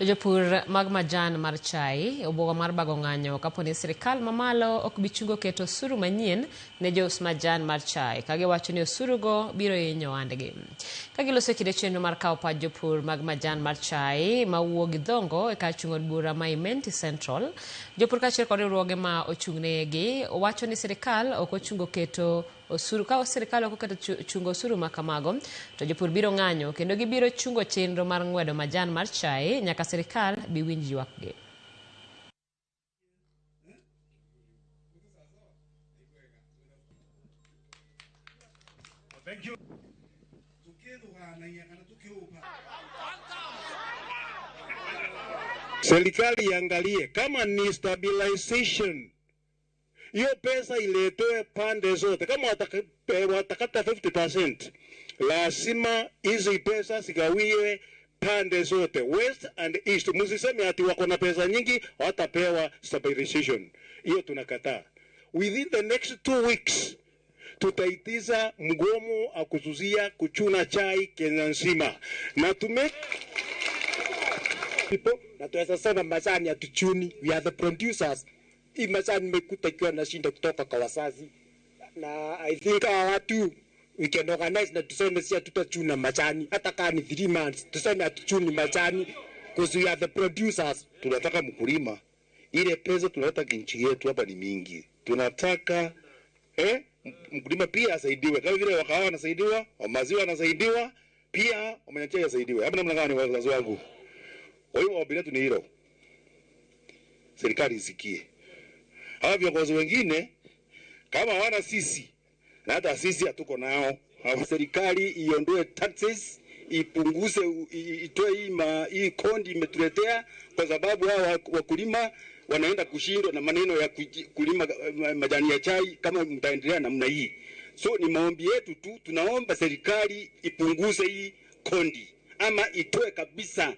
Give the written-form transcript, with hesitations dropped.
To jopur mag majan mar chai obwogo mar bago ng'anyo kapo ni sirikal mamalo ok bi chungo keto osuru manyien ne jous majan mar chai ka giwacho ni osurugo biro hinyo ohandgi. Ka giloso e kinde chenro mar kawo pach jopur mag majan mar chai mawuok Githongo e kar chung' od bura ma Imenti Central, jopur kaachiel kod riwruoge ma ochung'negi wacho ni sirikal ok ochungo keto osuru. Ka sirkal ok oketo chungo osuru ma kamago, to jopur biro ng'anyo kendo gibiro chungo chenro mar ng'wedo majan mar chai nyaka sirkal bi winj ywakgi. Serikali iangalie kama ni stabilization, hiyo pesa iletewe pande zote. Kama watakata 50%, lazima hizi pesa zigawiwe pande zote, west and east. Msiseme ati wako na pesa nyingi watapewa stabilization. Hiyo tunakataa. Within the next 2 weeks tutaitiza mgomo wa kuzuia kuchuna chai Kenya nzima. Na tume people na tuweza sema majani hatuchuni, we are the producers. Hii majani nimekuta ikiwa na shinda kutoka kwa wazazi, na I think hawa watu we can organize na tuseme si hatutachuna majani hata kama ni 3 months, tuseme hatuchuni majani because we are the producers. Tunataka mkulima, ile pesa tunaleta nchi yetu hapa ni mingi. Tunataka mkulima pia asaidiwe kama vile wakahawa wanasaidiwa, wa maziwa wanasaidiwa, pia wamenyachai asaidiwe. Hapa namna gani wazazi wangu? Kwa hiyo ombi letu ni hilo, serikali isikie. Hawa viongozi wengine kama hawana sisi, na hata sisi hatuko nao. Serikali iondoe taxes, ipunguze, itoe hii kondi imetuletea, kwa sababu hawa wakulima wanaenda kushindwa na maneno ya kulima majani ya chai kama mtaendelea namna hii. So ni maombi yetu tu, tunaomba serikali ipunguze hii kondi ama itoe kabisa.